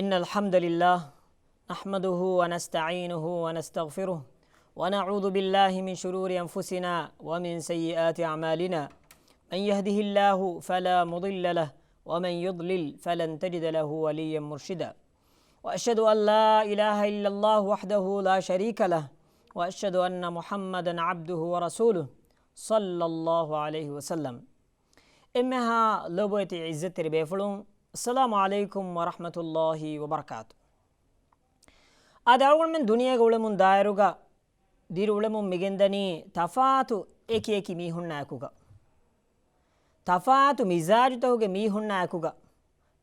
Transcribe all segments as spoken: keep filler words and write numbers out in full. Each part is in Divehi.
إن الحمد لله نحمده ونستعينه ونستغفره ونعوذ بالله من شرور أنفسنا ومن سيئات أعمالنا. من يهده الله فلا مضل له ومن يضلل فلن تجد له وليا مرشدا. وأشهد أن لا إله إلا الله وحده لا شريك له وأشهد أن محمدا عبده ورسوله صلى الله عليه وسلم. އެންމެހާ ލޮބުވެތި ޢިއްޒަތްތެރި ބޭފުޅުން، އައްސަލާމު ޢަލައިކުމް ވަރަޙްމަތުﷲި ވަބަރަކާތު. އާދެ، އަޅުގަނޑުމެން ދުނިޔޭގަ އުޅެމުން ދާއިރުގަ، ދިރިއުޅެމުން މިގެންދަނީ ތަފާތު އެކިއެކި މީހުންނާއެކުގަ. ތަފާތު މިޒާޖުތަކުގެ މީހުންނާއެކުގަ.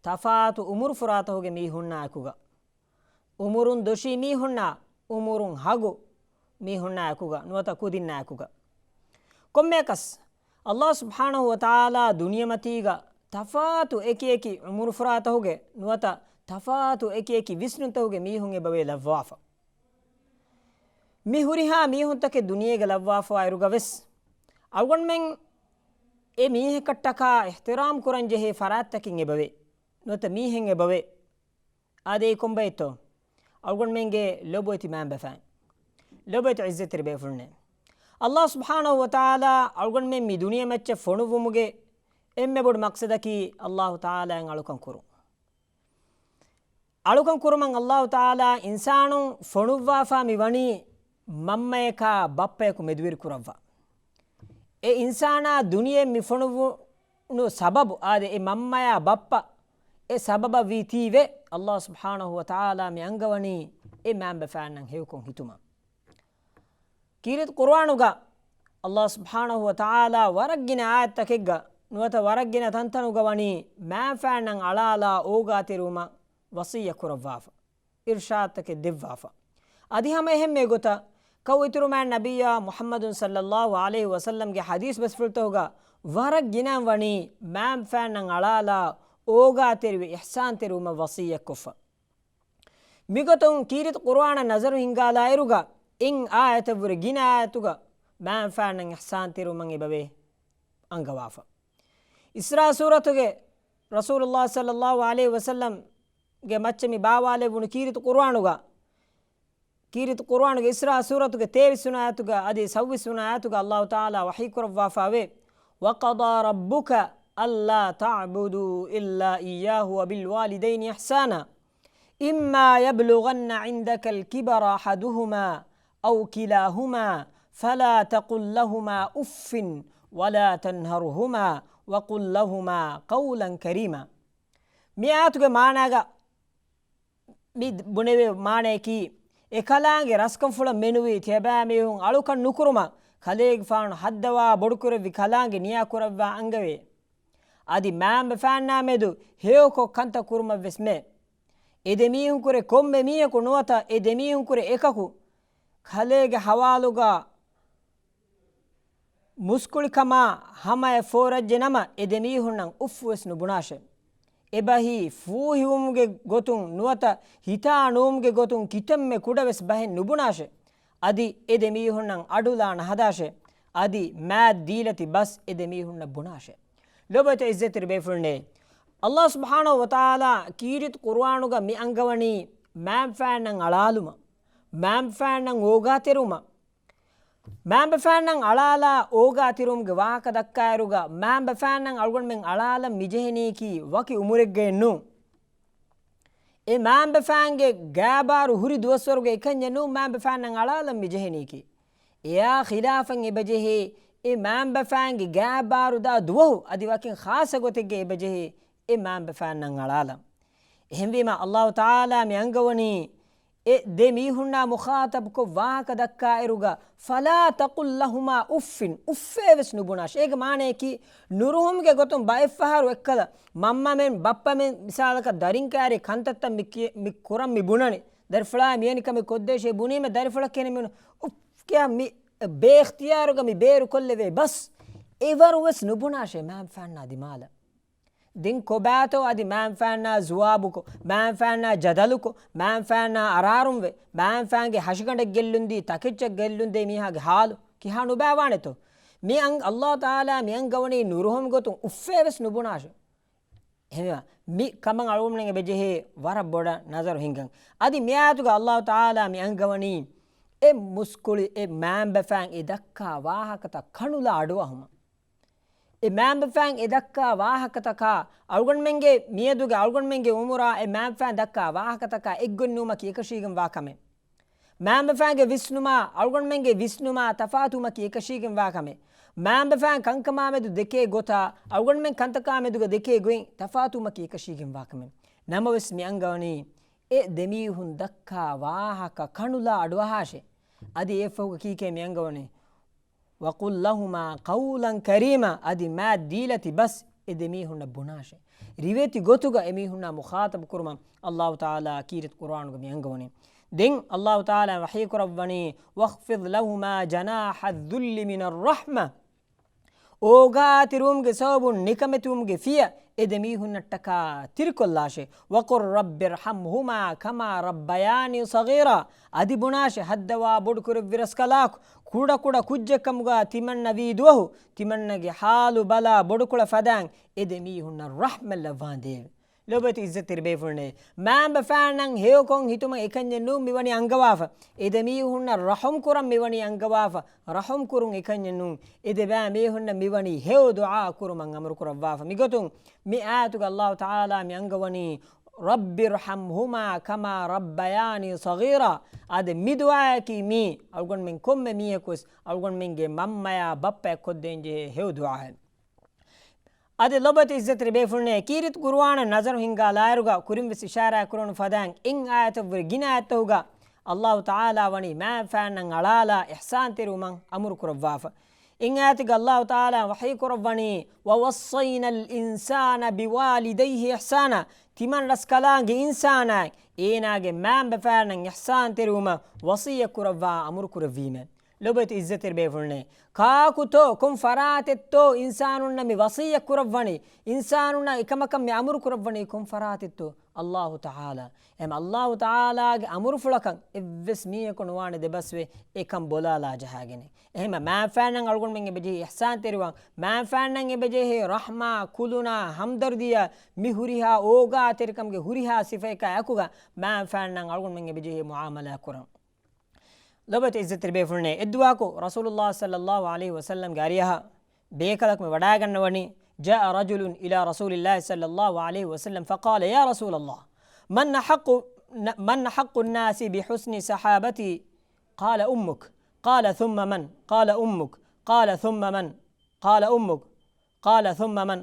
ތަފާތު އުމުރުފުރާތަކުގެ މީހުންނާއެކުގަ. އުމުރުން ދޮށީ މީހުންނާ، އުމުރުން ހަގު މީހުންނާއެކުގަ، ނުވަތަ ކުދިންނާއެކުގަ. ކޮންމެއަކަސް، ﷲ ސުބްޙާނަހު ވަތަޢާލާ ދުނިޔެމަތީގަ ތަފާތު އެކިއެކި އުމުރުފުރާތަކުގެ، ނުވަތަ ތަފާތު އެކިއެކި ވިސްނުންތަކުގެ މީހުން އެބަވޭ ލައްވާފަ. މި ހުރިހާ މީހުންތަކެއް ދުނިޔޭގަ ލައްވާފަވާއިރުގަވެސް، އަޅުގަނޑުމެން އެ މީހަކަށްޓަކާ އިޙްތިރާމް ކުރަންޖެހޭ ފަރާތްތަކެއް އެބަވޭ. ނުވަތަ މީހެއް އެބަވޭ. އާދެ، އެއީ ކޮންބައެއްތޯ؟ އަޅުގަނޑުމެންގެ ލޮބުވެތި މައިންބަފައިން. ލޮބުވެތި ޢިއްޒަތްތެރި ބޭފުޅުންނޭ. ﷲ ސުބްޙާނަހު ވަތަޢާލާ އަޅުގަނޑުމެން މި ދުނިޔެމައްޗަށް ފޮނުއްވުމުގެ އެންމެ ބޮޑު މަޤްޞަދަކީ ﷲ ތަޢާލާއަށް އަޅުކަން ކުރުން. އަޅުކަން ކުރުމަށް ﷲ ތަޢާލާ އިންސާނުން ފޮނުއްވާފާ މި ވަނީ މަންމަޔަކާ ބައްޕަޔަކު މެދުވެރި ކުރައްވާ. އެ އިންސާނާ ދުނިޔެއަށް މި ފޮނުއްވުނު ސަބަބު، އާދެ، އެ މަންމަޔާ ބައްޕަ އެ ސަބަބަށް ވީތީވެ، ﷲ ސުބްޙާނަހު ވަތަޢާލާ މި އަންގަވަނީ އެ މައިންބަފައިންނަށް ހެޔޮކޮށް ހިތުމަށް. ކީރިތި ޤުރުއާނުގަ ﷲ ސުބްޙާނަހު ވަތަޢާލާ ވަރަށް ގިނަ އާޔަތްތަކެއްގަ ނުވަތަ ވަރަށް ގިނަ ތަންތަނުގަ ވަނީ މައިންބަފައިންނަށް އަޅާލާ އޯގާތެރިވުމަށް ވަޞިއްޔަތް ކުރައްވާފަ. އިރުޝާދުތަކެއް ދެއްވާފަ. އަދި ހަމަ އެހެންމެ ގޮތަށް، ކައު އިތުރުމާ ނަބިއްޔާ މުޙައްމަދު ޞައްލައްލާހު ޢަލައިހި ވަސައްލަމްގެ ޙަދީޘް ބަސްފުޅުތަކުގަ ވަރަށް ގިނަ ވަނީ މައިންބަފައިންނަށް އަޅާލާ އޯގާތެރިވެ އިޙްސާންތެރިވުމަށް ވަޞިއްޔަތްކޮށްފަ. މިގޮތުން ކީރިތި ޤުރުއާނަށް ނަޒަރު ހިންގާލާއިރުގަ އިން އާޔަތަށްވުރެ ގިނަ އާޔަތުގަ މައިންބަފައިންނަށް އިޙްސާންތެރިވުމަށް އެބަވޭ އަންގަވާފަ. އިސްރާ ސޫރަތުގެ ރަސޫލުﷲ ޞައްލައްލާހު ޢަލައިހި ވަސައްލަމްގެ މައްޗަށް މި ބާވާލެވުނު ކީރިތި ޤުރުއާނުގަ، ކީރިތި ޤުރުއާނުގެ އިސްރާ ސޫރަތުގެ ތޭވީސް ވަނަ އާޔަތުގަ އަދި ސައްބީސް ވަނަ އާޔަތުގަ ﷲ ތަޢާލާ ވަޙީ ކުރައްވާފައިވޭ، وقضى ربك ألا تعبدوا إلا إياه وبالوالدين إحسانا إما يبلغن عندك الكبر أحدهما أو كلاهما فلا تقل لهما أف ولا تنهرهما وقل لهما قولا كريما. މި އާޔަތުގެ މާނާގަ މި ބުނެވޭ މާނަޔަކީ، އެކަލާނގެ ރަސްކަންފުޅަށް މެނުވީ ތިޔަބައިމީހުން އަޅުކަން ނުކުރުމަށް، ކަލޭގެފާނު ހައްދަވާ ބޮޑުކުރެއްވި ކަލާނގެ ނިޔާކުރައްވާ އަންގަވޭ. އަދި މައިންބަފައިންނާ މެދު ހެޔޮކޮށް ކަންތައް ކުރުމަށްވެސް މެ. އެ ދެމީހުންކުރެ ކޮންމެ މީހަކު ނުވަތަ އެ ދެމީހުންކުރެ އެކަކު، ކަލޭގެ ހަވާލުގަ މުސްކުޅިކަމާ ހަމަޔަށް ފޯރައްޖެ ނަމަ، އެ ދެމީހުންނަށް އުފްފުވެސް ނުބުނާށެ. އެބަހީ ފޫހިވުމުގެ ގޮތުން ނުވަތަ ހިތާ ނުވުމުގެ ގޮތުން ކިތަންމެ ކުޑަވެސް ބަހެއް ނުބުނާށެ. އަދި އެ ދެމީހުންނަށް އަޑުލާނަ ހަދާށެ. އަދި މާތް ދީލަތި ބަސް އެ ދެމީހުންނަށް ބުނާށެ. ލޮބުވެތި ޢިއްޒަތްތެރި ބޭފުޅުންނޭ، ﷲ ސުބްޙާނަހު ވަތަޢާލާ ކީރިތި ޤުރުއާނުގަ މި އަންގަވަނީ މައިންބަފައިންނަށް އަޅާލުމަށް، މައިންބަފައިންނަށް އޯގާތެރިވުމަށް. މައިންބަފައިންނަށް އަޅާލާ އޯގާތެރިވުމުގެ ވާހަކަ ދައްކާއިރުގަ، މައިންބަފައިންނަށް އަޅުގަނޑުމެން އަޅާލަން މިޖެހެނީކީ ވަކި އުމުރެއްގައެއްނޫން. އެ މައިންބަފައިންގެ ގާބާރު ހުރި ދުވަސްވަރުގެ އެކަންޏެއް ނޫން މައިންބަފައިންނަށް އަޅާލަން މިޖެހެނީކީ. އެއާ ޚިލާފަށް އެބަޖެހޭ، އެ މައިންބަފައިންގެ ގާބާރު ދާ ދުވަހު އަދި ވަކިން ޚާއްޞަ ގޮތެއްގަ އެބަޖެހޭ، އެ މައިންބަފައިންނަށް އަޅާލަން. އެހެންވީމަ، ﷲ ތަޢާލާ މި އަންގަވަނީ، އެ ދެ މީހުންނާ މުޚާޠަބުކޮށް ވާހަކަ ދައްކާއިރުގަ، فلا تقل لهما أف، އުއްފޭވެސް ނުބުނާށެ. އޭގެ މާނަޔަކީ، ނުރުހުމުގެ ގޮތުން ބައެއްފަހަރު އެއްކަލަ، މަންމަމެން، ބައްޕަމެން، މިސާލަކަށް ދަރިން ކައިރި ކަންތައްތައް މި ކި-، މި ކުރަން މި ބުނަނީ. ދަރިފުޅާ މިވެނި ކަމެއް ކޮށްދޭށޭ ބުނީމަ، ދަރިފުޅަކީ މި އުފް ކިޔާ މި ބޭއިޚްތިޔާރުގަ މި ބޭރުކޮށްލެވޭ ބަސް. އެވަރުވެސް ނުބުނާށޭ މައިންބަފައިންނާ ދިމާލަށް. ދެން ކޮބާތޯ އަދި މައިންބަފައިންނާ ޒުވާބުކޮށް، މައިންބަފައިންނާ ޖަދަލުކޮށް، މައިންބަފައިންނާ އަރާރުންވެ، މައިންބަފައިންގެ ހަށިގަނޑެއް ގެއްލުންދީ، ތަކެއްޗަށް ގެއްލުންދޭ މީހާގެ ހާލު ކިހާ ނުބައިވާނެތޯ؟ މި އަން-، ﷲ ތަޢާލާ މި އަންގަވަނީ ނުރުހުމުގެ ގޮތުން އުއްފޭވެސް ނުބުނާށޭ. އެހެންވީމަ، މި ކަމަށް އަޅުގަނޑުމެން އެބަޖެހޭ ވަރަށް ބޮޑަށް ނަޒަރު ހިންގަން. އަދި މި އާޔަތުގަ އައްލާހު ތަޢާލާ މި އަންގަވަނީ، އެ މުސްކުޅި އެ މާންބަފައިން އެ ދައްކާ ވާހަކަތައް ކަނުލާ އަޑުއަހުމަށް. އެ މާންބަފައިން އެ ދައްކާ ވާހަކަތަކާ، އަޅުގަނޑުމެންގެ މިއަދުގެ އަޅުގަނޑުމެންގެ އުމުރާ އެ މާންބަފައިން ދައްކާ ވާހަކަތަކާ އެއްގޮތް ނުވުމަކީ އެކަށީގެންވާ ކަމެއް. މާންބަފައިންގެ ވިސްނުމާ އަޅުގަނޑުމެންގެ ވިސްނުމާ ތަފާތުވުމަކީ އެކަށީގެންވާ ކަމެއް. މާންބަފައިން ކަންކަމާމެދު ދެކޭ ގޮތާ އަޅުގަނޑުމެން ކަންތަކާމެދުގަ ދެކޭ ގޮތް ތަފާތުވުމަކީ އެކަށީގެންވާ ކަމެއް. ނަމަވެސް މި އަންގަވަނީ، އެ ދެމީހުން ދައްކާ ވާހަކަ ކަނުލާ އަޑުއަހާށޭ. އަދި އެއަށްފަހުގަ ކީކޭ މި އަންގަވަނީ؟ وَقُلْ لَهُمَا قَوْلًا كَرِيمًا، އަދި މާތް ދީލަތި ބަސް އެ ދެމީހުންނަށް ބުނާށޭ. ރިވެތި ގޮތުގަ އެމީހުންނާ މުޚާޠަބު ކުރުމަށް އައްލާހު ތަޢާލާ ކީރިތި ޤުރުއާނުގަ މި އަންގަވަނީ. ދެން އައްލާހު ތަޢާލާ ވަޙީ ކުރައްވަނީ، وَاخْفِضْ لَهُمَا جَنَاحَ الذُّلِّ مِنَ الرَّحْمَةِ، އޯގާތެރިވުމުގެ ސަބަބުން ނިކަމެތިވުމުގެ ފިޔަ އެ ދެމީހުންނަށްޓަކާ ތިރިކޮށްލާށޭ. وَقُلْ رَبِّ ارْحَمْهُمَا كَمَا رَبَّيَانِي صَغِيرًا، އަދި ބުނާށޭ، ހައްދަވާ ބޮޑުކުރެއްވި ރަސްކަލާކޮ، ކުޑަކުޑަ ކުއްޖެއްކަމުގަ ތިމަންނަ ވީ ދުވަހު، ތިމަންނަގެ ޙާލު ބަލާ ބޮޑުކޮޅަށް ފަދައިން އެ ދެމީހުންނަށް ރަޙްމަތް ލައްވާނދޭވެ. ލޮބުވެތި އިއްޒަތްތެރި ބޭފުޅުންނޭ، މާންބަފާނަށް ހެޔޮކޮށް ހިތުމަށް އެކަންޏެއް ނޫން މިވަނީ އަންގަވާފަ. އެ ދެމީހުންނަށް ރަޙުމް ކުރަން މިވަނީ އަންގަވާފަ. ރަޙުމް ކުރުން އެކަންޏެއް ނޫން. އެ ދެބައިމީހުންނަށް މިވަނީ ހެޔޮ ދުޢާ ކުރުމަށް އަމުރު ކުރައްވާފަ. މިގޮތުން މި އާޔަތުގަ އައްލާހު ތަޢާލާ މި އަންގަވަނީ، رَبِّ ارْحَمْهُمَا كَمَا رَبَّيَانِي صَغِيرًا. އާދެ، މި ދުޢާއަކީ މީ އަޅުގަނޑުމެން ކޮންމެ މީހަކުވެސް އަޅުގަނޑުމެންގެ މަންމަޔާ ބައްޕަޔަށް ކޮށްދޭންޖެހޭ ހެޔޮ ދުޢާއެއް. އަދި ލޮބުވެތި އިއްޒަތްތެރި ބޭފުޅުންނޭ، ކީރިތި ޤުރުއާނަށް ނަޒަރު ހިންގާލާއިރުގަ ކުރިންވެސް އިޝާރާތް ކުރެވުނު ފަދައިން އެއް އާޔަތަށްވުރެ ގިނަ އާޔަތްތަކުގަ އައްލާހު ތަޢާލާ ވަނީ މާންބަފާނަށް އަޅާލާ އިޙްސާންތެރިވުމަށް އަމުރު ކުރައްވާފަ. އެއް އާޔަތެއްގަ އައްލާހު ތަޢާލާ ވަޙީ ކުރައްވަނީ، وَوَصَّيْنَا الْإِنسَانَ بِوَالِدَيْهِ إِحْسَانًا، ތިމަން ރަސްކަލާނގެ އިންސާނާއަށް އޭނާގެ މާންބަފާނަށް އިޙްސާންތެރިވުމަށް ވަޞިއްޔަތް ކުރައްވާ އަމުރު ކުރެއްވީމޭ. ލޮބުވެތި އިއްޒަތްތެރި ބޭފުޅުންނޭ، ކާކުތޯ ކޮން ފަރާތެއްތޯ އިންސާނުންނަށް މި ވަޞިއްޔަތް ކުރައްވަނީ؟ އިންސާނުންނަށް އެކަމަކަށް މި އަމުރު ކުރައްވަނީ ކޮން ފަރާތެއްތޯ؟ އައްލާހު ތަޢާލާ. އެހެން އައްލާހު ތަޢާލާގެ އަމުރުފުޅަކަށް އެއްވެސް މީހަކު ނުވާނެ ދެބަސްވެ އެކަން ބޮލާލާ ޖަހާގެނެއް. އެހެންމަ މާންބަފާނަށް އަޅުގަނޑުމެން އެބަޖެހޭ އިޙްސާންތެރިވާން، މާންބަފާނަށް އެބަޖެހޭ ރަޙްމާ، ކުލުނާ، ހަމްދަރްދީއާ، މި ހުރިހާ އޯގާތެރިކަމުގެ ހުރިހާ ސިފައެއްގެ އެކުގަ މާންބަފާނަށް އަޅުގަނޑުމެން އެބަޖެހޭ މުޢާމަލާތް ކުރަން. ލޮބުވެތި އިއްޒަތްތެރި ބޭފުޅުންނޭ، އެއްދުވަހަކު ރަސޫލުﷲ ޞައްލަﷲ ޢަލައިހި ވަސައްލަމްގެ އަރިއަހަށް ބޭކަލަކު މި ވަޑައިގަންނަވަނީ، جاء رجل إلى رسول الله صلى الله عليه وسلم فقال، يا رسول الله، من أحق، من أحق الناس بحسن صحابتي؟ قال أمك. قال ثم من؟ قال أمك. قال ثم من؟ قال أمك. قال ثم من؟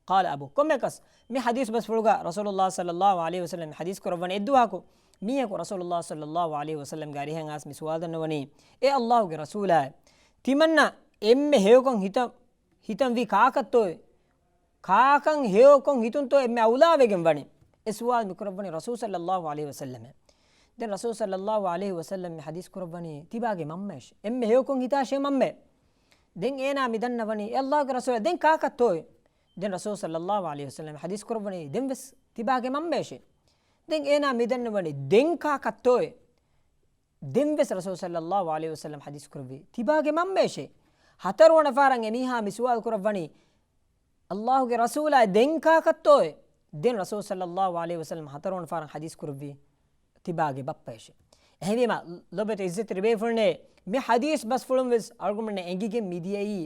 قال أبوك. ކޮންމެއަކަސް މި ޙަދީޘް ބަސްފުޅުގަ ރަސޫލުﷲ ޞައްލަﷲ ޢަލައިހި ވަސައްލަމް ޙަދީޘް ކުރައްވަނީ، އެއްދުވަހަކު މީހަކު ރަސޫލުﷲ ޞައްލަﷲ ޢަލައިހި ވަސައްލަމްގެ އަރިހަށް އައިސް މި ސުވާލު ދަންނަވަނީ، އޭ ﷲގެ ރަސޫލާއޭ، ތިމަންނަ އެންމެ ހެޔޮކޮށް ހިތަށް، ހިތަން ވީ ކާކަށްތޯއޭ؟ ކާކަށް ހެޔޮކޮށް ހިތުންތޯ އެންމެ އައުލާވެގެން ވަނީ؟ އެ ސުވާލު މި ކުރައްވަނީ ރަސޫލު ޞައްލަﷲ ޢަލައިހި ވަސައްލަމަށް. ދެން ރަސޫލު ޞައްލަﷲ ޢަލައިހި ވަސައްލަމް މި ޙަދީޘް ކުރައްވަނީ ތިބާގެ މަންމައޭށޭ. އެންމެ ހެޔޮކޮށް ހިތާށޭ މަންމަ. ދެން އޭނާ މި ދަންނަވަނީ، އޭ ﷲގެ ރަސޫލާ، ދެން ކާކަށްތޯއޭ؟ ދެން ރަސޫލު ޞައްލަﷲ ޢަލައިހި ވަސައްލަމް ޙަދީޘް ކުރައްވަނީ ދެން ވެސް ތިބާގެ މަންމައޭށޭ. ދެން އޭނާ މި ދަންނަވަނީ ދެން ކާކަށްތޯއޭ؟ ދެން ވެސް ރަސޫލު ޞައްލަﷲ ޢަލައިހި ވަސައްލަމް ޙަދީޘް ކުރެއްވީ ތިބާގެ މަންމައޭށޭ. ހަތަރުވަނަ ފަހަރަށް އެމީހާ މި ސުވާލު ކުރައްވަނީ، ﷲގެ ރަސޫލާ، ދެން ކާކަށްތޯއޭ؟ ދެން ރަސޫލު ޞައްލަﷲ ޢަލައިހި ވަސައްލަމް ހަތަރުވަނަ ފަހަރަށް ޙަދީޘް ކުރެއްވީ ތިބާގެ ބައްޕައޭށޭ. އެހެންވީމަ، ލޮބުވެތި އިއްޒަތްތެރި ބޭފުޅުންނޭ، މި ޙަދީޘް ބަސްފުޅުން ވެސް އަޅުގަނޑުމެންނަށް އެނގިގެން މިދިޔައީ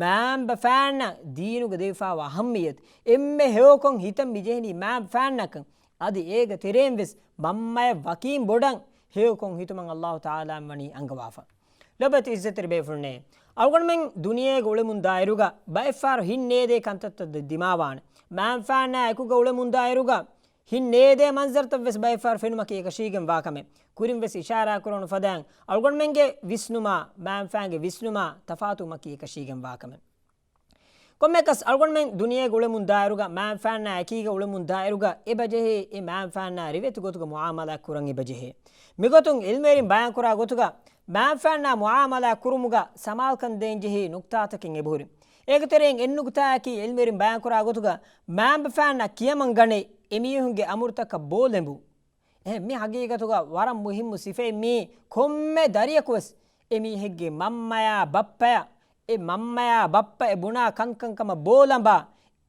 މާންބަފާނަށް ދީނުގަ ދެވިފާވާ އަހައްމިއްޔަތު. އެންމެ ހެޔޮކޮށް ހިތަށް މި ޖެހެނީ މާންބަފާނަކަށް. އަދި އޭގެ ތެރެއިން ވެސް މަންމަޔަށް ވަކީން ބޮޑަށް ހެޔޮކޮށް ހިތުމަށް ﷲ ތަޢާލާ ވަނީ އަންގަވާފަ. ލޮބުވެތި އިއްޒަތްތެރި ބޭފުޅުންނޭ، އަޅުގަނޑުމެން ދުނިޔޭގަ އުޅެމުންދާއިރުގަ ބައެއްފަހަރު ހިތް ނޭދޭ ކަންތައްތައް ދި-، ދިމާވާނެ. މާންބަފާނާ އެކުގަ އުޅެމުންދާއިރުގަ ހިތް ނޭދޭ މަންޒަރުތައް ވެސް ބައެއްފަހަރު ފެނުމަކީ އެކަށީގެން ވާކަމެއް. ކުރިން ވެސް އިޝާރާތް ކުރެވުނު ފަދައިން އަޅުގަނޑުމެންގެ ވިސްނުމާ މާންބަފާންގެ ވިސްނުމާ ތަފާތުވުމަކީ އެކަށީގެން ވާކަމެއް. ކޮންމެއަކަސް އަޅުގަނޑުމެން ދުނިޔޭގަ އުޅެމުންދާއިރުގަ މާންބަފާނާ އެކީގަ އުޅެމުންދާއިރުގަ އެބަޖެހޭ އެ މާންބަފާނާ ރިވެތި ގޮތުގަ މުޢާމަލާތް ކުރަން އެބަޖެހޭ. މިގޮތުން ޢިލްމުވެރިން ބަޔާންކުރާ ގޮތުގަ މާންބަފާނާ މުޢާމަލާތް ކުރުމުގަ ސަމާލުކަން ދޭންޖެހޭ ނުކްތާތަކެއް އެބަހުރި. އޭގެ ތެރެއިން އެއް ނުކުތާއަކީ ޢިލްމުވެރިން ބަޔާންކުރާ ގޮތުގަ މާންބަފާންނަށް ކިޔަމަން ގަނެ އެމީހުންގެ އަމުރުތަކަށް ބޯ ލެނބު. އެހެން މި ހަގީގަތުގަ ވަރަށް މުހިއްމު ސިފައެއް މީ. ކޮންމެ ދަރިޔަކުވެސް އެމީހެއްގެ މަންމަޔާ ބައްޕަޔަށް، އެ މަންމަޔާ ބައްޕަ އެ ބުނާ ކަންކަން ކަމަށް ބޯ ލަނބާ،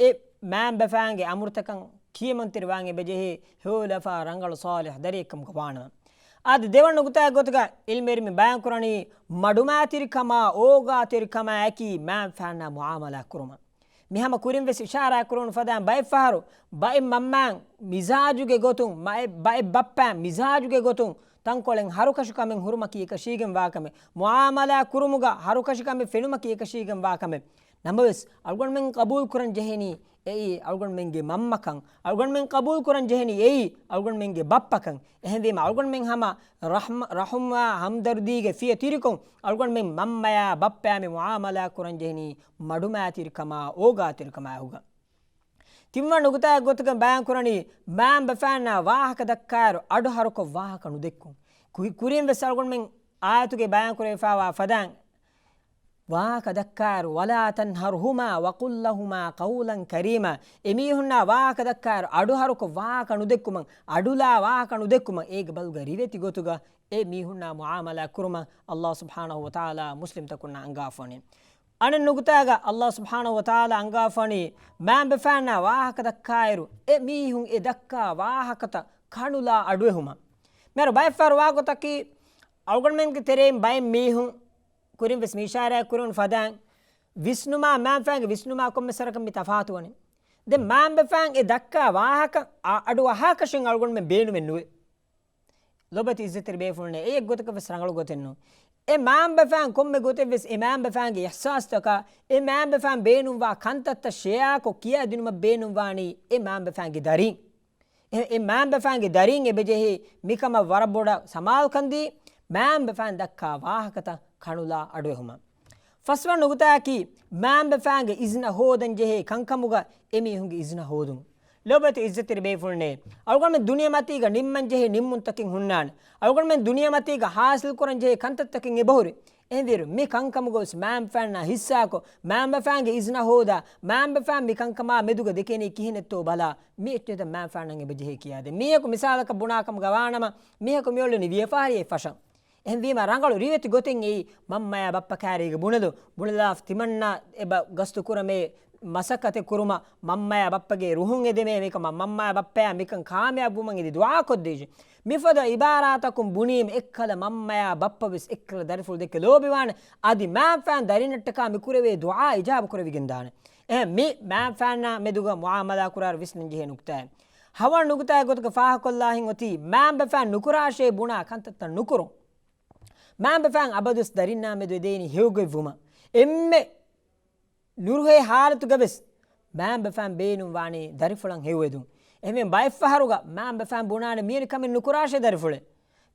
އެ މާނބަފާންގެ އަމުރުތަކަށް ކިޔަމަންތެރިވާން އެބަޖެހޭ ހެޔޮލަފާ ރަނގަޅު ޞާލިޙު ދަރިއެއްކަމުގަ ވާނަމަ. އަދި ދެވަނަ ނުކުތާއެއް ގޮތުގަ ޢިލްމުވެރިން ބަޔާންކުރަނީ މަޑުމައިތިރިކަމާ އޯގާތެރިކަމާއެކީ މާންބަފާންނާ މުޢާމަލާ ކުރުމަށް. މި ހަމަ ކުރިން ވެސް އިޝާރާތް ކުރެވުނު ފަދައިން ބައެއް ފަހަރު ބައެއް މަންމައިން މިޒާޖުގެ ގޮތުން، ބައެއް، ބައެއް ބައްޕައިން މިޒާޖުގެ ގޮތުން ތަންކޮޅެއް ހަރުކަށިކަމެއް ހުރުމަކީ އެކަށީގެން ވާކަމެއް، މުޢާމަލާ ކުރުމުގަ ހަރުކަށިކަމެއް ފެނުމަކީ އެކަށީގެން ވާކަމެއް. ނަމަވެސް، އަޅުގަނޑުމެން ޤަބޫލު ކުރަން ޖެހެނީ އެއީ އަޅުގަނޑުމެންގެ މަންމަކަން، އަޅުގަނޑުމެން ޤަބޫލު ކުރަން ޖެހެނީ އެއީ އަޅުގަނޑުމެންގެ ބައްޕަކަން. އެހެންވީމަ، އަޅުގަނޑުމެން ހަމަ ރަޙްމަ، ރަޙުމާ ހަމްދަރުދީގެ ފިޔަ ތިރިކޮށް، އަޅުގަނޑުމެން މަންމަޔާ ބައްޕަޔާ މި މުޢާމަލާ ކުރަން ޖެހެނީ މަޑުމައިތިރިކަމާ އޯގާތެރިކަމާ އެކުގަ. ތިންވަނަ ނުކުތާއެއް ގޮތުގަ ބަޔާން ކުރަނީ، މާންބަފާންނާ ވާހަކަ ދައްކާއިރު އަޑު ހަރުކޮށް ވާހަކަ ނުދެއްކުން. ކު-، ކުރިން ވެސް އަޅުގަނޑުމެން އާޔަތުގައި ބަޔާން ކުރެވިފާވާ ފަދައިން، ވާހަކަ ދައްކާއިރު، وَلَا تَنْهَرْهُمَا وَقُلْ لَهُمَا قَوْلًا كَرِيمًا. އެމީހުންނާ ވާހަކަ ދައްކާއިރު އަޑު ހަރުކޮށް ވާހަކަ ނުދެއްކުމަށް، އަޑުލާ ވާހަކަ ނުދެއްކުމަށް، އޭގެ ބަދަލުގަ ރިވެތި ގޮތުގަ އެ މީހުންނާ މުޢާމަލާ ކުރުމަށް ﷲ ސުބްޙާނަހޫ ވަތަޢާލާ މުސްލިމްތަކުންނަށް އަންގާފަވަނީ. އަނެއް ނުކުތާގަ ﷲ ސުބްޙާނަހޫ ވަތަޢާލާ އަންގާފަވަނީ، މާންބަފާންނާ ވާހަކަ ދައްކާއިރު، އެ މީހުން އެ ދައްކާ ވާހަކަތައް ކަނުލާ އަޑުއެހުމަށް. މިހާރު ބައެއް ފަހަރު ވާ ގޮތަކީ، އަޅުގަނޑުމެންގެ ތެރެއިން ބައެއް މީހުން، ކުރިން ވެސް މި އިޝާރާތް ކުރެވުނު ފަދައިން، ވިސްނުމާ މާންބަފާންގެ ވިސްނުމާ ކޮންމެ ސަރަކަށް މި ތަފާތުވަނީ. ދެން މާންބަފާން އެ ދައްކާ ވާހަކަ އަ-، އަޑުއަހާކަށެއް އަޅުގަނޑުމެން ބޭނުމެއް ނުވޭ. ލޯބިވެތި އިއްޒަތްތެރި ބޭފުޅުންނޭ، އެ އެއްގޮތަކަށް ވެސް ރަނގަޅު ގޮތެއް ނޫން. އެ މާންބަފާން ކޮންމެ ގޮތެއް ވެސް އެ މާންބަފާންގެ އިޙްސާސްތަކާ، އެ މާންބަފާން ބޭނުންވާ ކަންތައްތައް ޝެއާކޮށް ކިޔާދިނުމަށް ބޭނުންވާނީ އެ މާންބަފާންގެ ދަރީން. އެ، އެ މާންބަފާންގެ ދަރީން އެބަޖެހޭ މިކަމަށް ވަރަށް ބޮޑަށް ސަމާލުކަންދީ، މާންބަފާން ދައްކާ ވާހަކަތައް ކަނުލާ އަޑުއެހުމަށް. ފަސްވަނަ ނުކުތާއަކީ، މާންބަފާންގެ އިޒްނަ ހޯދަން ޖެހޭ ކަންކަމުގަ އެމީހުންގެ އިޒްނަ ހޯދުން. ލޯބިވެތި އިއްޒަތްތެރި ބޭފުޅުންނޭ، އަޅުގަނޑުމެން ދުނިޔެމަތީގަ ނިންމަން ޖެހޭ ނިންމުންތަކެއް ހުންނާނެ. އަޅުގަނޑުމެން ދުނިޔެމަތީގަ ހާސިލް ކުރަން ޖެހޭ ކަންތައްތަކެއް އެބަހުރި. އެހެންވީރު، މި ކަންކަމުގަ ވެސް މާންބަފާންނާ ހިއްސާކޮށް، މާންބަފާންގެ އިޒްނަ ހޯދާ، މާންބަފާން މި ކަންކަމާ މެދުގަ ދެކެނީ ކިހިނެއްތޯ ބަލާ، މި އެއްޗެތައް މާންބަފާންނަށް އެބަޖެހޭ ކިޔާދޭން. މީހަކު މިސާލަކަށް ބުނާކަމުގަ ވާނަމަ، މީހަކު މިއުޅެނީ ވިޔަފާރިއެއް ފަށަން. އެހެންވީމަ ރަނގަޅު ރިވެތި ގޮތެއް އެއީ މަންމަޔާ ބައްޕަ ކާރީގަ ބުނެލު، ބުނެލާ ތިމަންނަ އެބަ ގަސްތު ކުރަމޭ މަސައްކަތެއް ކުރުމަށް މަންމަޔާ ބައްޕަގެ ރުހުން އެދެމޭ މިކަމަށް މަންމަޔާ ބައްޕަޔާ މިކަން ކާމިޔާބުވުމަށް އެދި ދުޢާ ކޮށްދީށި. މިފަދަ އިބާރާތަކުން ބުނީމަ އެއްކަލަ މަންމަޔާ ބައްޕަ ވެސް އެއްކަލަ ދަރިފުޅު ދެކެ ލޯބިވާނެ. އަދި މާންބަފާން ދަރިންނަށްޓަކާ މި ކުރެވޭ ދުޢާ އިޖާބަ ކުރެވިގެންދާނެ. އެހެން މި މާންބަފާންނާ މެދުގަ މުޢާމަލާ ކުރާއިރު ވިސްނަން ޖެހޭ ނުކުތާއެއް. ހަވަނަ ނުކުތާއެއް ގޮތުގަ ފާހަގަކޮށްލާހެން އޮތީ، މާންބަފާން ނުކުރާށޭ ބުނާ ކަންތައްތައް ނުކުރުން. މާންބަފާން އަބަދުވެސް ދަރިންނާ މެދު އެދޭނީ ހެޔޮގޮތްވުމަށް. އެންމެ ނުރުހޭ ހާލަތުގަވެސް މާންބަފާން ބޭނުންވާނީ ދަރިފުޅަށް ހެޔޮއެދުން. އެހެންވެ ބައެއްފަހަރުގަ މާންބަފާން ބުނާނެ މިވެނި ކަމެއް ނުކުރާށޭ ދަރިފުޅެއް.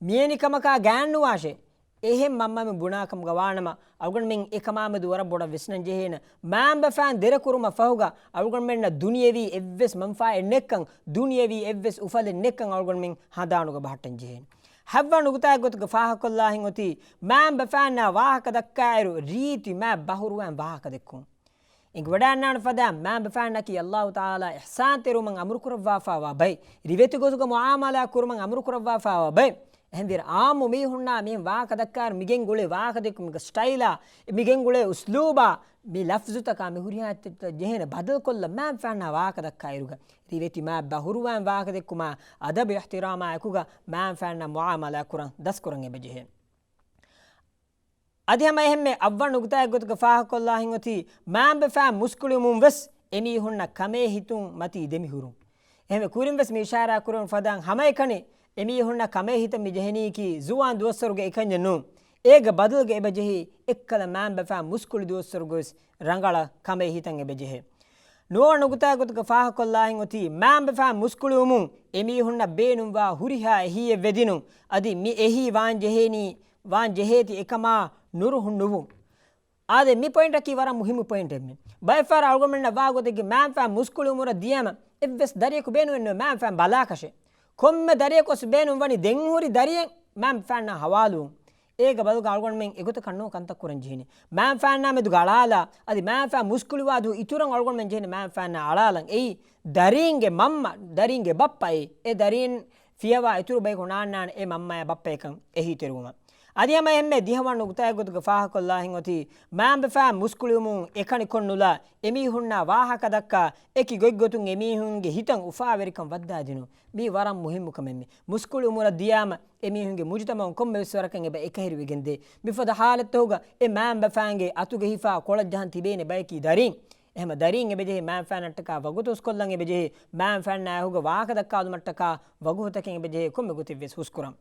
މިވެނި ކަމަކާ ގާތްނުވާށޭ. އެހެން މަންމަމެން ބުނާކަމުގަ ވާނަމަ، އަޅުގަނޑުމެން އެކަމާމެދު ވަރަށް ބޮޑަށް ވިސްނަން ޖެހޭނެ. މާންބަފާން ދެރަކުރުމަށް ފަހުގަ އަޅުގަނޑުމެންނަށް ދުނިޔެވީ އެއްވެސް މަންފާއެއް ނެއްކަން، ދުނިޔެވީ އެއްވެސް އުފަލެއް ނެއްކަން އަޅުގަނޑުމެން ހަނދާނުގަ ބަހައްޓަން ޖެހޭނެ. ހަވަނަ ނުކުތާއެއް ގޮތުގަ ފާހަގަކޮށްލާހެން އޮތީ، މާންބަފާންނާ ވާހަކަ ދައްކާއިރު ރީތި މާތް ބަހުރުވާން ވާހަކަ ދެއްކުން. އެނގިވަޑައިގަންނާނެ ފަދައިން މާންބަފާންނަކީ ﷲ ތަޢާލާ އިޙްސާންތެރިވުމަށް އަމުރުކުރައްވާފާވާ ބައެއް، ރިވެތި ގޮތުގަ މުޢާމަލާ ކުރުމަށް އަމުރުކުރައްވާފާވާ ބައެއް. އެހެންވީރު އާއްމު މީހުންނާ މިހެން ވާހަކަ ދައްކާއިރު މިގެންގުޅޭ ވާހަކަދެއްކުމުގެ ސްޓައިލާ، މިގެންގުޅޭ އުސްލޫބާ، މި ލަފްޒުތަކާ މި ހުރިހާ އެއްޗެއްތައް ޖެހޭނެ ބަދަލުކޮށްލަން މާންބަފާންނާ ވާހަކަ ދައްކާއިރުގަ ރިވެތި މާތް ބަހުރުވާން ވާހަކަދެއްކުމާ އަދަބު އިޙްތިރާމާ އެކުގަ މާންބަފާންނާ މުޢާމަލާ ކުރަން ދަސްކުރަން އެބަޖެހޭ. އަދި ހަމަ އެހެންމެ އަށްވަނަ ނުކުތާއެއް ގޮތުގަ ފާހަގަކޮށްލާހެން އޮތީ، މާންބަފާން މުސްކުޅިވުމުން ވެސް އެމީހުންނަށް ކަމޭ ހިތުން މަތީ ދެމިހުރުން. އެހެންވެ ކުރިން ވެސް މި އިޝާރާ ކުރެވުނު ފަދައިން ހަމައެކަނި އެމީހުންނަށް ކަމޭ ހިތަން މި ޖެހެނީކީ ޒުވާން ދުވަސްވަރުގެ އެކަންޏެއް ނޫން. އޭގެ ބަދަލުގަ އެބަޖެހީ އެއްކަލަ މާންބަފާން މުސްކުޅި ދުވަސްވަރުގަވެސް ރަނގަޅަށް ކަމޭ ހިތަން އެބަޖެހޭ. ނުވަ ނުކުތާ ގޮތުގަ ފާހަގަކޮށްލާހެން އޮތީ، މާންބަފާން މުސްކުޅިވުމުން އެމީހުންނަށް ބޭނުންވާ ހުރިހާ އެހީއެއް ވެދިނުން. އަދި މި އެހީ ވާން ޖެހޭނީ، ވާން ޖެހޭތީ އެކަމާ ނުރުހުން ނުވުން. އާދެ، މި ޕޮއިންޓަކީ ވަރަށް މުހިއްމު ޕޮއިންޓެއް މެ. ބައެއްފަހަރަށް އަޅުގަނޑުމެންނަށް ވާ ގޮތެއްގެ މާންބަފާން މުސްކުޅިވުމުން ދިޔަމަ އެއްވެސް ދަރިޔަކު ބޭނުމެއް ނުވޭ މާންބަފާން ބަލާކަށެއް. ކޮންމެ ދަރިޔަކު ވެސް ބޭނުން ވަނީ ދެން ހުރި ދަރިއެއް މާންބަފާންނާ ހަވާލުވުން. އޭގެ ބަދަލުގަ އަޅުގަނޑުމެން އެގޮތަކަށް ނޫން ކަންތައް ކުރަން ޖެހެނީ. މާންބަފާންނާ މެދުގަ އަޅާލާ، އަދި މާންބަފާން މުސްކުޅިވާ ދުވަހު އިތުރަށް އަޅުގަނޑުމެން ޖެހެނީ މާންބަފާންނާ އަޅާލަން. އެއީ ދަރީންގެ މަންމަ، ދަރީންގެ ބައްޕަ އެއީ. އެ ދަރީން ފިޔަވާ އިތުރު ބަޔަކު ނާންނާނެ އެ މަންމަޔާ ބައްޕަޔަކަން އެހީތެރިވުމަށް. އަދި ހަމަ އެހެންމެ ދިހަވަން ނުކުތާގެ ގޮތުގަ ފާހަކޮށްލާހެން އޮތީ، މާނބަފާން މުސްކުޅިވުމުން އެކަނި ކޮށްނުލާ، އެމީހުންނާ ވާހަކަ ދައްކާ، އެކި ގޮތްގޮތުން އެމީހުންގެ ހިތަށް އުފާވެރިކަން ވައްދާދިނުން. މީ ވަރަށް މުހިއްމު ކަމެއް. މި މުސްކުޅި އުމުރަށް ދިޔާމަ، އެމީހުންގެ މުޖުތަމަޢުން ކޮންމެވެސް ވަރަކަށް އެބަ އެކަހެރިވެގެންދޭ. މިފަދަ ހާލަތުގަ އެ މާނބަފާންގެ އަތުގަ ހިފާ ކޮޅަށް ޖަހަން ތިބޭނެ ބަޔަކީ ދަރީން. އެހެމަ ދަރީން އެބަޖެހޭ މާންފާނަށްޓަކާ ވަގުތު ހުސްކޮށްލަން އެބަޖެހޭ، މާންފާންނާ އެކުގަ ވާހަކަ ދައްކާލުމަށްޓަކާ ވަގުތުތަކެއް އެބަޖެހޭ ކޮންމެ ގޮތެއްވެސް ހުސްކުރަން.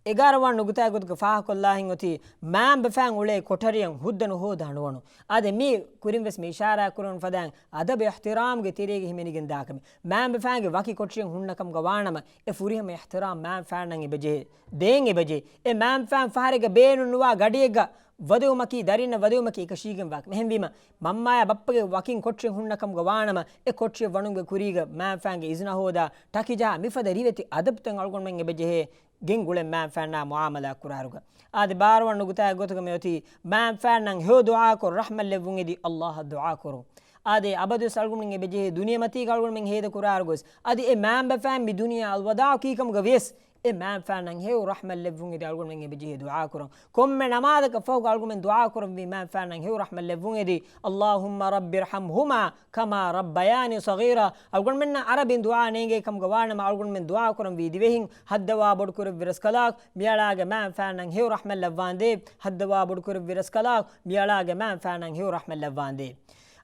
އެގާރަވަން ނުކުތާގެ ގޮތުގަ ފާހަކޮށްލާހެން އޮތީ، މާންބަފާން އުޅޭ ކޮޓަރިއަށް ހުއްދަ ނުހޯދާ ނުވަނު. އާދެ، މީ ކުރިންވެސް މި އިޝާރާ ކުރަން ފަދައިން އަދަބު އިޙްތިރާމްގެ ތެރޭގަ ހިމެނިގެން ދާކަމެއް. މާންބަފާންގެ ވަކި ކޮޓަރިއަށް ހުންނަ ކަމުގަ ވާނަމަ، އެ ފުރިހަމަ އިޙްތިރާމް މާންފާންނަށް އެބަޖެހޭ، ދޭން އެބަޖެހޭ. އެ މާންފާން ފަހަރެއްގަ ބޭނުން ނުވާ ގަޑިއެއްގަ ވަދެވުމަކީ ދަރިންނަށް ވަދެވުމަކީ އެކަށީގެން ވާކަމެއް. އެހެންވީމަ، މަންމަޔާ ބައްޕަގެ ވަކިން ކޮޓަރިއަށް ހުންނަ ކަމުގަ ވާނަމަ، އެ ކޮޓަރިއަށް ވަނުމުގެ ކުރީގަ މާންފާންގެ އިޒުނަ ހޯދާ، ޓަކި ޖަހާ، މިފަދަ ރިވެތި އަދަބުތައް އަޅުގަނޑުމެން އެބަޖެހޭ ގެންގުޅެން މާންފާންނާ މުޢާމަލާ ކުރާއިރުގަ. އާދެ، ބާރަވަން ނުކުތާގެ ގޮތުގަ މިއޮތީ، މާންފާންނަށް ހެޔޮ ދުޢާކޮށް ރަޙްމަތް ލެއްވުން އެދި ﷲ އަށް ދުޢާކުރުން. އާދެ، އަބަދުވެސް އަޅުގަނޑުމެން އެބަޖެހޭ ދުނިޔެމަތީގަ އަޅުގަނޑުމެން ހޭދަކުރާއިރުގަވެސް، އަދި އެ މާންބަފާން މި ދުނިޔެއާ އަލްވަދާޢު ކީކަމުގަ ވިޔަސް، އެ މާންފާންނަށް ހެޔޮ ރަޙްމަތް ލެއްވުން އެދި އަޅުގަނޑުމެން އެބަޖެހޭ ދުޢާކުރަން. ކޮންމެ ނަމާދަކަށް ފަހުގަ އަޅުގަނޑުމެން ދުޢާކުރަންވީ މާންފާންނަށް ހެޔޮ ރަޙްމަތް ލެއްވުން އެދި، اللهم رب ارحمهما كما ربياني صغيرا. އަޅުގަނޑުމެންނަށް ޢަރަބިން ދުޢާ ނޭނގޭ ކަމުގަ ވާނަމަ، އަޅުގަނޑުމެން ދުޢާކުރަންވީ ދިވެހިން، ހައްދަވާ ބޮޑުކުރެއްވި ރަސްކަލާކޮ، މިއަޅާގެ މާންފާންނަށް ހެޔޮ ރަޙްމަތް ލައްވާނދޭ. ހައްދަވާ ބޮޑުކުރެއްވި ރަސްކަލާކޮ، މިއަޅާގެ މާންފާންނަށް ހެޔޮ ރަޙްމަތް ލައްވާނދޭ.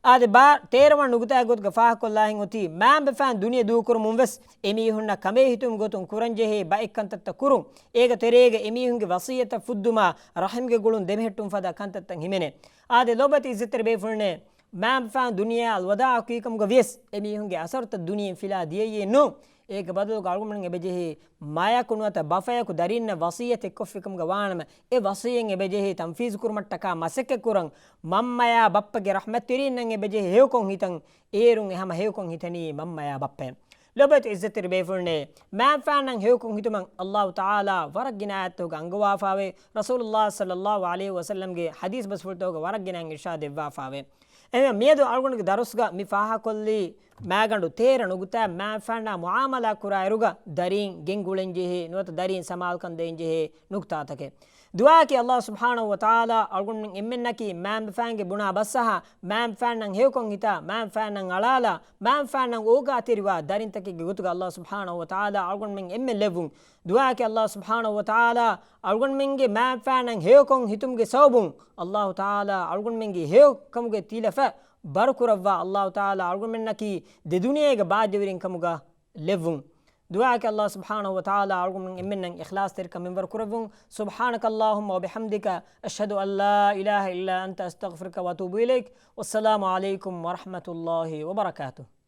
އާދެ، ބާ ތޭރަވަން ނުކުތާގެ ގޮތުގަ ފާހަކޮށްލާހެން އޮތީ، މާންބަފާން ދުނިޔެ ދޫކުރުމުން ވެސް އެމީހުންނަށް ކަމޭހިތުން ގޮތުން ކުރަންޖެހޭ ބައެއް ކަންތައްތައް ކުރުން. އޭގެ ތެރޭގަ އެމީހުންގެ ވަޞިއްޔަތަށް ފުއްދުމާ، ރަޙިމްގެ ގުޅުން ދެމެހެއްޓުން ފަދަ ކަންތައްތައް ހިމެނޭ. އާދެ، ލޯބިވެތި އިއްޒަތްތެރި ބޭފުޅުންނޭ، މާންބަފާން ދުނިޔެއާ އަލްވަދާޢު ކީކަމުގަ ވިޔަސް، އެމީހުންގެ އަސަރުތައް ދުނިޔެއިން ފިލާ ދިޔައީ ނޫން. އޭގެ ބަދަލުގަ އަޅުގަނޑުމެން އެބަޖެހޭ، މަޔަކު ނުވަތަ ބަފަޔަކު ދަރިންނަށް ވަޞިއްޔަތެއް ކޮށްފިކަމުގަ ވާނަމަ، އެ ވަޞިއްޔަތް އެބަޖެހޭ ތަންފީޒު ކުރުމަށްޓަކާ މަސައްކަތް ކުރަން. މަންމަޔާ ބައްޕަގެ ރަޙްމަތްތެރިންނަށް އެބަޖެހޭ ހެޔޮކޮށް ހިތަން. އޭރުން އެ ހަމަ ހެޔޮކޮށް ހިތަނީ މަންމަޔާ ބައްޕަޔަށް. ލޯބިވެތި އިއްޒަތްތެރި ބޭފުޅުންނޭ، މާންބަފާންނަށް ހެޔޮކޮށް ހިތުމަށް ﷲ ތަޢާލާ ވަރަށް ގިނަ އާޔަތްތަކުގަ އަންގަވާފައިވޭ، ރަސޫލުﷲ ޞައްލަﷲ ޢަލައިހި ވަސައްލަމްގެ ޙަދީޘް ބަސްފުޅުތަކުގަ ވަރަށް ގިނައިން އިރްޝާދު ދެއްވާފައިވޭ. އެހެންވެ، މިއަދު އަޅުގަނޑުގެ ދަރުސްގަ މި ފާހަކޮށްލީ މާގަނޑު ތޭރަ ނުކުތާ، މާންބަފާންނާ މުޢާމަލާ ކުރާއިރުގަ ދަރީން ގެންގުޅެންޖެހޭ ނުވަތަ ދަރީން ސަމާލުކަން ދޭންޖެހޭ ނުކުތާތަކެއް. ދުޢާއަކީ ﷲ ސުބްޙާނަހޫ ވަތަޢާލާ އަޅުގަނޑުމެން އެންމެންނަކީ މާންބަފާންގެ ބުނާ ބަސްއަހާ، މާންބަފާންނަށް ހެޔޮކޮށް ހިތާ، މާންބަފާންނަށް އަޅާލާ، މާންބަފާންނަށް އޯގާތެރިވާ ދަރިންތަކެއްގެ ގޮތުގަ ﷲ ސުބްޙާނަހޫ ވަތަޢާލާ އަޅުގަނޑުމެން އެންމެން ލެއްވުން. ދުޢާއަކީ ﷲ ސުބްޙާނަހޫ ވަތަޢާލާ އަޅުގަނޑުމެންގެ މާންބަފާންނަށް ހެޔޮކޮށް ހިތުމުގެ ސަބަބުން ﷲ ތަޢާލާ އަޅުގަނޑުމެންގެ ހެޔޮކަމުގެ ތިލަފަ ބަރުކުރައްވާ، ﷲ ތަޢާލާ އަޅުގަނޑުމެންނަކީ ދެ ދުނިޔޭގެ ބާއްޖަވެރިން ކަމުގަ ލެއްވުން. ދުޢާއަކީ ﷲ ސުބްޙާނަހޫ ވަތަޢާލާ އަޅުގަނޑުމެން އެންމެންނަށް އިޚްލާޞްތެރިކަން މިންވަރު ކުރެއްވުން. سبحانك اللهم وبحمدك، أشهد أن لا إله إلا أنت، أستغفرك وأتوب إليك. والسلام عليكم ورحمة الله وبركاته.